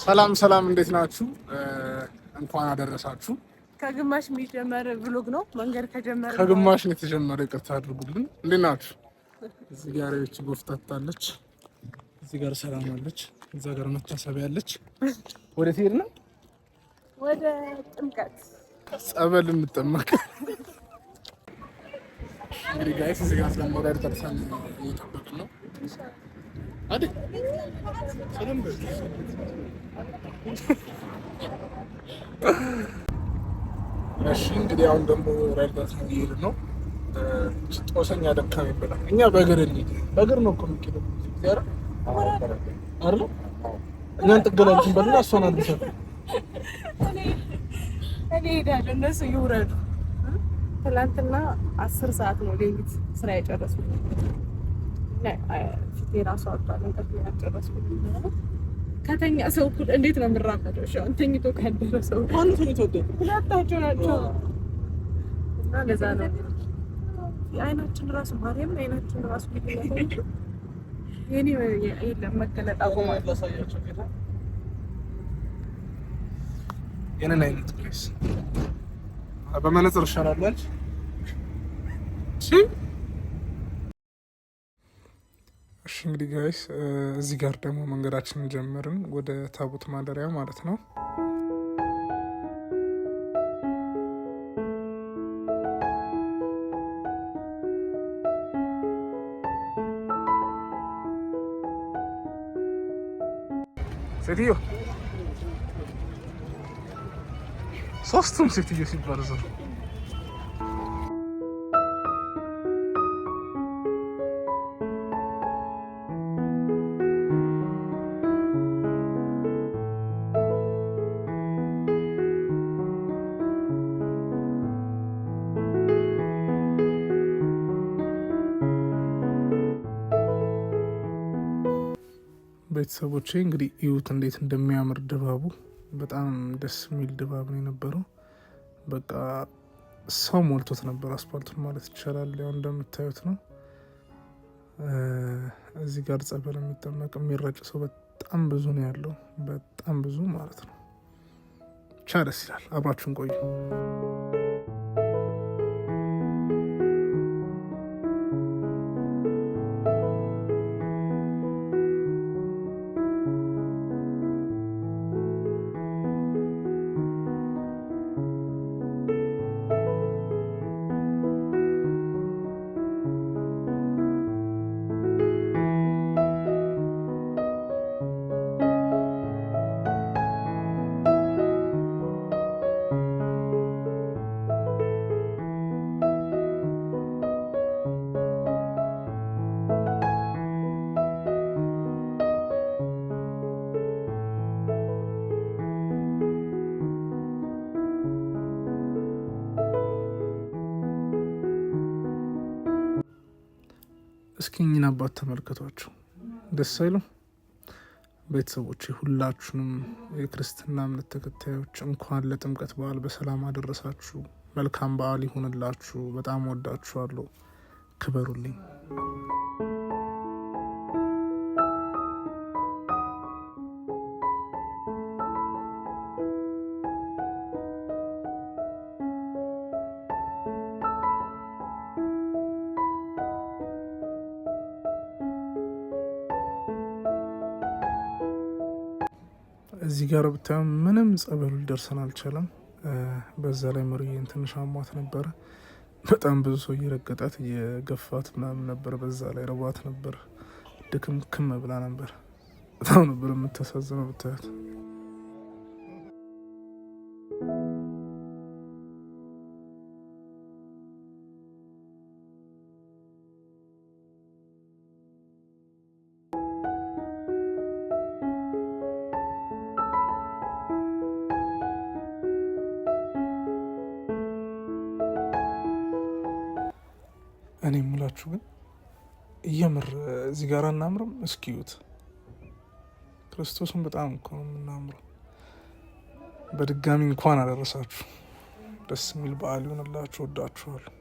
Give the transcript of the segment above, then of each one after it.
ሰላም ሰላም፣ እንዴት ናችሁ? እንኳን አደረሳችሁ። ከግማሽ የሚጀመር vlog ነው። መንገድ ከጀመረ ከግማሽ ነው የተጀመረው፣ ይቅርታ አድርጉልን። እንዴት ናችሁ? እዚህ ጋር ይህች ጎፍታታለች፣ እዚህ ጋር ሰላም አለች፣ እዛ ጋር መታሰቢያ አለች። ወደ ትሄድ ነው ወደ ጥምቀት ጸበል እንጠመቅ። እንግዲህ guys እዚህ ጋር ስለሞራል ተርሰን እየጠበቅን ነው አይደል? ሰላም በል። እሺ እንግዲህ አሁን ደግሞ ራይዳት ነው እየሄድን ነው። ጦሰኛ ደካም ይበላል። እኛ በእግር እንሂድ። በእግር ነው እኮ የሚኬደው ጊዜ አይደል? አይደል? እኛን ጥገላችን በልና እሷን አድርሰን እኔ እሄዳለሁ፣ እነሱ ይውረዱ። ትናንትና 10 ሰዓት ነው ሌሊት ስራ የጨረስኩት። ፊቴ ራሱ አብጧል። እንቅልፍ ያልጨረስኩት ከተኛ ሰው እኩል እንዴት ነው የምራመደው? እሺ አሁን ተኝቶ ካደረ ሰው ማነው ተኝቶ ወደ ሁለታቸው ናቸው። እና ለዛ ነው አይናችን ራሱ ማርያም አይናችን ራሱ የኔ የለም መገለጥ አቁሟል። ላሳያቸው ጌታ የኔን አይነት guys በመነጽር ይሻላል አልሽ። እሺ እሺ እንግዲህ guys እዚህ ጋር ደግሞ መንገዳችንን ጀመርን ወደ ታቦት ማደሪያ ማለት ነው። ሴትዮ ሶስቱም ሴትዮ ሲባል ሰው ቤተሰቦቼ እንግዲህ እዩት እንዴት እንደሚያምር ድባቡ። በጣም ደስ የሚል ድባብ ነው የነበረው። በቃ ሰው ሞልቶት ነበር አስፓልቱን ማለት ይቻላል። ያው እንደምታዩት ነው። እዚህ ጋር ጸበል የሚጠመቅ የሚረጭ ሰው በጣም ብዙ ነው ያለው፣ በጣም ብዙ ማለት ነው። ብቻ ደስ ይላል። አብራችሁን ቆዩ። እስኪ እኚህን አባት ተመልከቷቸው፣ ደስ አይሉም? ቤተሰቦች ሁላችሁንም የክርስትና እምነት ተከታዮች እንኳን ለጥምቀት በዓል በሰላም አደረሳችሁ። መልካም በዓል ይሁንላችሁ። በጣም ወዳችኋለሁ። ክበሩልኝ። እዚህ ጋር ብታዩ ምንም ጸበሉ ሊደርሰን አልቻለም። በዛ ላይ ምሩዬን ትንሽ አሟት ነበረ። በጣም ብዙ ሰው እየረገጣት እየገፋት ምናምን ነበር። በዛ ላይ ረቧት ነበር። ድክም ክም ብላ ነበር። በጣም ነበር የምታሳዝነው ብታያት። እኔ የምላችሁ ግን የምር እዚህ ጋር አናምርም? እስኪዩት ክርስቶስን በጣም እኮ ነው የምናምረው። በድጋሚ እንኳን አደረሳችሁ። ደስ የሚል በዓል ይሆንላችሁ። ወዳችኋለሁ።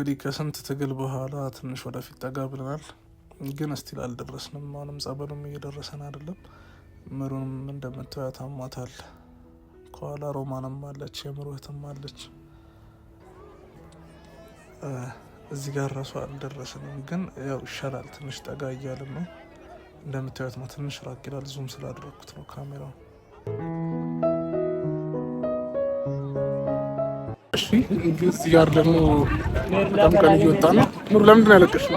እንግዲህ ከስንት ትግል በኋላ ትንሽ ወደፊት ጠጋ ብለናል፣ ግን still አልደረስንም። አሁንም ጸበሉም እየደረሰን አይደለም። ምሩንም እንደምታያት አሟታል። ከኋላ ሮማንም አለች፣ የምሩ እህትም አለች። እዚህ ጋር ራሱ አልደረስንም፣ ግን ያው ይሻላል። ትንሽ ጠጋ እያልን ነው። እንደምታዩት ነው። ትንሽ ራቅ ይላል። Zoom ስላደረግኩት ነው ካሜራው። እዚህ ጋር ደግሞ በጣም ቀን እየወጣ ነው። ምሩ ለምንድን ነው ያለቀሽው?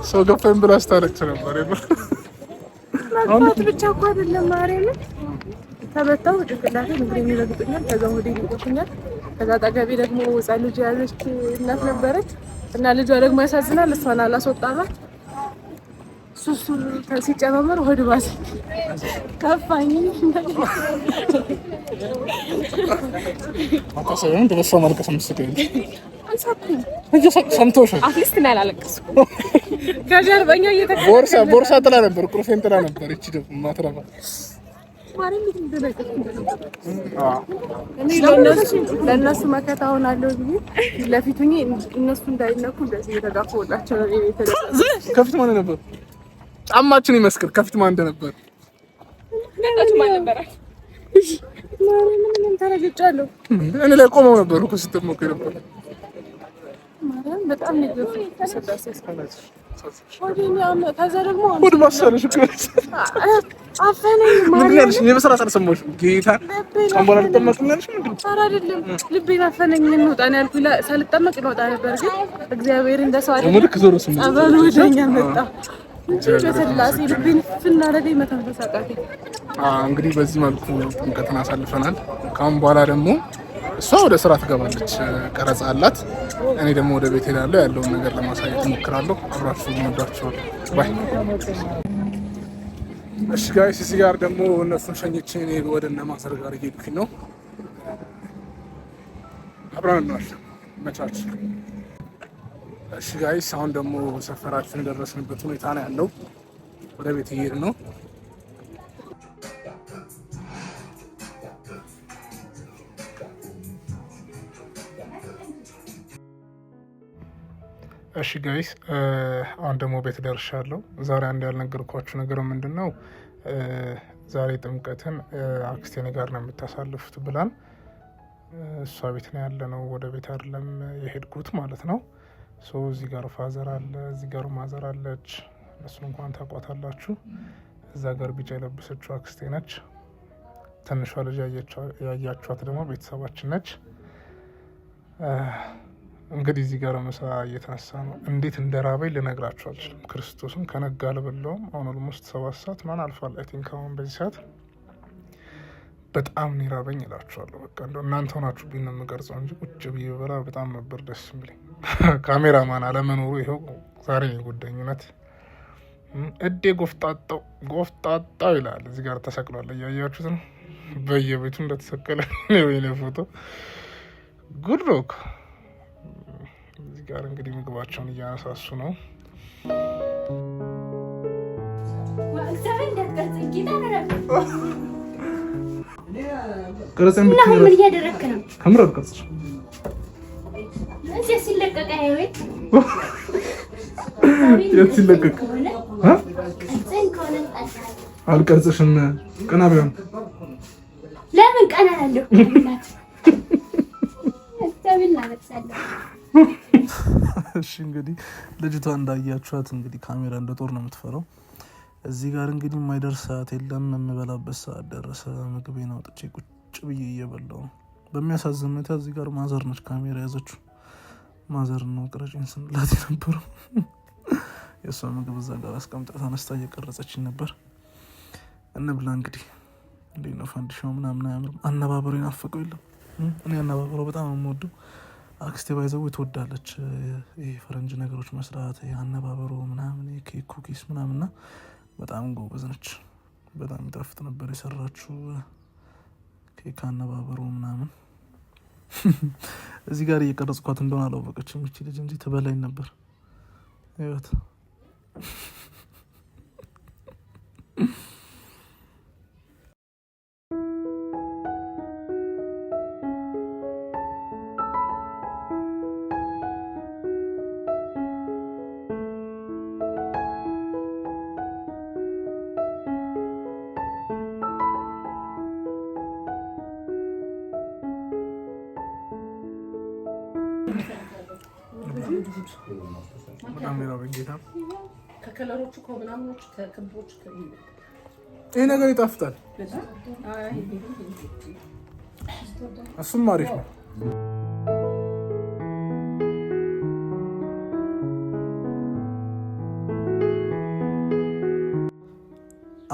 ሰው ገፋኝ ብላ ስታለቅስ ነበር። መግፋት ብቻ እኮ አይደለም ማርያምን ተመታው ጭንቅላቴን እግሬን ይረግጡኛል፣ ከዛ ሆዴን ይጎቱኛል። ከዛ አጠገቤ ደግሞ ሕፃን ልጅ የያዘች እናት ነበረች እና ልጇ ደግሞ ያሳዝናል። እሷን አላስወጣናት። እሱ ሲጨማመር ሆድ ባሰ ከፋኝ። ሰምተውሻል? At least እኔ አላለቀስኩም። ከጀርበኛ ቦርሳ ጥላ ነበር፣ ቁልፌን ጥላ ነበር። እቺ ደግሞ ማትረባ ለእነሱ መከታ ሆናለሁ ብዬ ለፊቱ እነሱ እንዳይነኩ እንደዚህ እየተጋፈሁላቸው ነው። ከፊት ማን ነበር? ጫማችን ይመስክር። ከፊት ማን እንደነበር እኔ ላይ ቆመው ነበር እኮ ስትሞክ ነበር። በጣም ከዛ ደግሞ ሆድ ማሰለሽ አፈነኝ። ምንድን ያልሽ? እኔ በስርዓት አልሰማሁሽም። ጌታ ጫምቦላ ልጠመቅ ነው ያልሽ? ምንድን ነው? ኧረ አይደለም፣ ልቤን አፈነኝ። እንውጣ ነው ያልኩኝ። ሳልጠመቅ እንወጣ ነበር፣ ግን እግዚአብሔር እንደ ሰው አይደለም። ልክ ዞሮ ስም ጸበሉ ወደኛ መጣ እንጂ በስላሴ ልቤን ፍን አደረገኝ። መተንፈስ አቃተኝ። እንግዲህ በዚህ መልኩ ጥምቀትን አሳልፈናል። ከአሁን በኋላ ደግሞ እሷ ወደ ስራ ትገባለች፣ ቀረጻ አላት። እኔ ደግሞ ወደ ቤት ሄዳለሁ። ያለውን ነገር ለማሳየት እሞክራለሁ። አብራችሁ ወዳችኋለሁ። Bye። እሺ guys፣ እዚህ ጋር ደግሞ እነሱን ሸኝቼ እኔ ወደ እነ ማዘር ጋር እየሄድኩኝ ነው። አብረን እንዋል መቻች። እሺ guys፣ አሁን ደግሞ ሰፈራችን የደረስንበት ሁኔታ ነው ያለው። ወደ ቤት እየሄድን ነው። እሺ guys አሁን ደግሞ ቤት ደርሻለሁ። ዛሬ አንድ ያልነገርኳችሁ ነገር ምንድን ነው፣ ዛሬ ጥምቀትን አክስቴ ጋር ነው የምታሳልፉት ብላን እሷ ቤት ነው ያለ ነው። ወደ ቤት አይደለም የሄድኩት ማለት ነው። So እዚህ ጋር father አለ፣ እዚህ ጋር mother አለች። እነሱን እንኳን ታውቋታላችሁ። እዛ ጋር ቢጫ የለበሰችው አክስቴ ነች። ትንሿ ልጅ ያያችኋት ደግሞ ቤተሰባችን ነች። እንግዲህ እዚህ ጋር ምሳ እየተነሳ ነው። እንዴት እንደራበኝ ልነግራችሁ አልችልም። ክርስቶስን ከነጋ አልበላሁም። አሁን almost 7 ሰዓት ምናምን አልፏል። I think አሁን በዚህ ሰዓት በጣም ነው የራበኝ እላችኋለሁ። በቃ እንደው እናንተ ሆናችሁብኝ ነው የምቀርጸው እንጂ ቁጭ ብዬ ብበላ በጣም ነበር ደስ የሚለኝ። ካሜራማን አለመኖሩ ይኸው ዛሬ ነው የጎዳኝ። እውነት እዴ ጎፍጣጣው ጎፍጣጣው ይላል። እዚህ ጋር ተሰቅሏል፣ እያያችሁት ነው። በየቤቱ እንደተሰቀለ ወይኔ ፎቶ ጉድ ነው እኮ። እዚህ ጋር እንግዲህ ምግባቸውን እያነሳሱ ነው። ምን እያደረግክ ነው? ከምር ቅርጽ እዚያ ሲለቀቅ ወይ የት ሲለቀቅ አልቀርጽሽም። ቀና ቢሆን ለምን ቀና እላለሁ? እሺ እንግዲህ ልጅቷ እንዳያችኋት እንግዲህ ካሜራ እንደ ጦር ነው የምትፈራው። እዚህ ጋር እንግዲህ የማይደርስ ሰዓት የለም። የምበላበት ሰዓት ደረሰ። ምግቤን አውጥቼ ቁጭ ብዬ እየበላሁ ነው። በሚያሳዝን ሁኔታ እዚህ ጋር mother ነች ካሜራ ያዘችው። Mother ነው ቅረጭኝ ስንላት የነበረው። የእሷ ምግብ እዛ ጋር አስቀምጣ ተነስታ እየቀረጸችኝ ነበር። እንብላ እንግዲህ። እንዴት ነው ፋንዲሻው ምናምን አያምርም? አነባበሩ የናፈቀው የለም። እኔ አነባበሩ በጣም ነው የምወደው። አክስቴ ባይዘው ትወዳለች ይሄ ፈረንጅ ነገሮች መስራት፣ ይሄ አነባበሩ ምናምን፣ ኬክ cookies ምናምንና በጣም ጎበዝ ነች። በጣም ይጣፍጥ ነበር የሰራችው ኬክ አነባበሩ ምናምን። እዚህ ጋር እየቀረጽኳት እንደሆነ አላወቀችም ይቺ ልጅ እንጂ ትበላኝ ነበር። ይወት በጣም የራበኝ ጌታ። ከ color ኦቹ ከምናምኖቹ ከክቦቹ ይሄ ነገር ይጣፍጣል። እሱም አሪፍ ነው።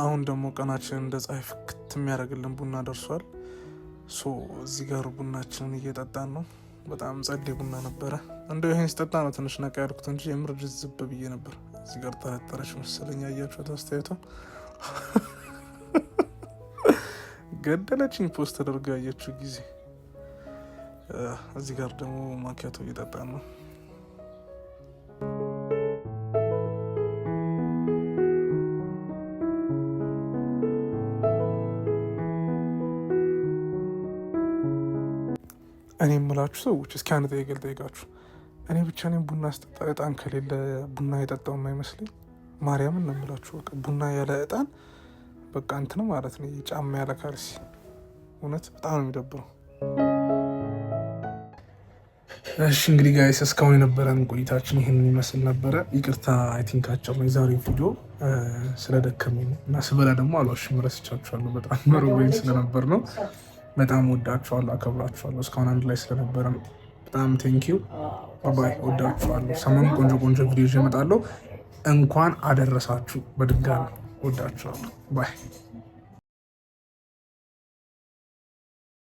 አሁን ደግሞ ቀናችንን እንደ ፀሐይ ፍክት የሚያደርግልን ቡና ደርሷል። So እዚህ ጋር ቡናችንን እየጠጣን ነው። በጣም ጸዴ ቡና ነበረ። እንደው ይሄን ስጠጣ ነው ትንሽ ነቃ ያልኩት እንጂ የምር ጅዝብ ብዬ ነበር። እዚህ ጋር ጠረጠረች መሰለኝ። ያያችኋት አስተያየቷ ገደለችኝ። Post ተደርጎ ያየችው ጊዜ። እዚህ ጋር ደግሞ ማኪያቶ እየጠጣን ነው። እኔ የምላችሁ ሰዎች እስኪ አንድ ጥያቄ ልጠይቃችሁ። እኔ ብቻ ነኝ ቡና ስጠጣ እጣን ከሌለ ቡና የጠጣው የማይመስለኝ? ማርያምን ነው የምላችሁ። በቃ ቡና ያለ እጣን በቃ እንትን ማለት ነው፣ ጫማ ያለ ካልሲ። እውነት በጣም ነው የሚደብረው። እሺ እንግዲህ guys እስካሁን የነበረን ቆይታችን ይህንን ይመስል ነበረ። ይቅርታ I think አጭር ነው የዛሬው ቪዲዮ ስለደከመኝ ነው እና ስበላ ደግሞ አልዋሽም ረስቻችኋለሁ። በጣም ርቦኝ ስለነበር ነው። በጣም ወዳችኋለሁ፣ አከብራችኋለሁ። እስካሁን አንድ ላይ ስለነበረን በጣም thank you, bye። ወዳችኋለሁ። ሰሞኑን ቆንጆ ቆንጆ ቪዲዮ ይዤ እመጣለሁ። እንኳን አደረሳችሁ በድጋሚ ወዳችኋለሁ። Bye.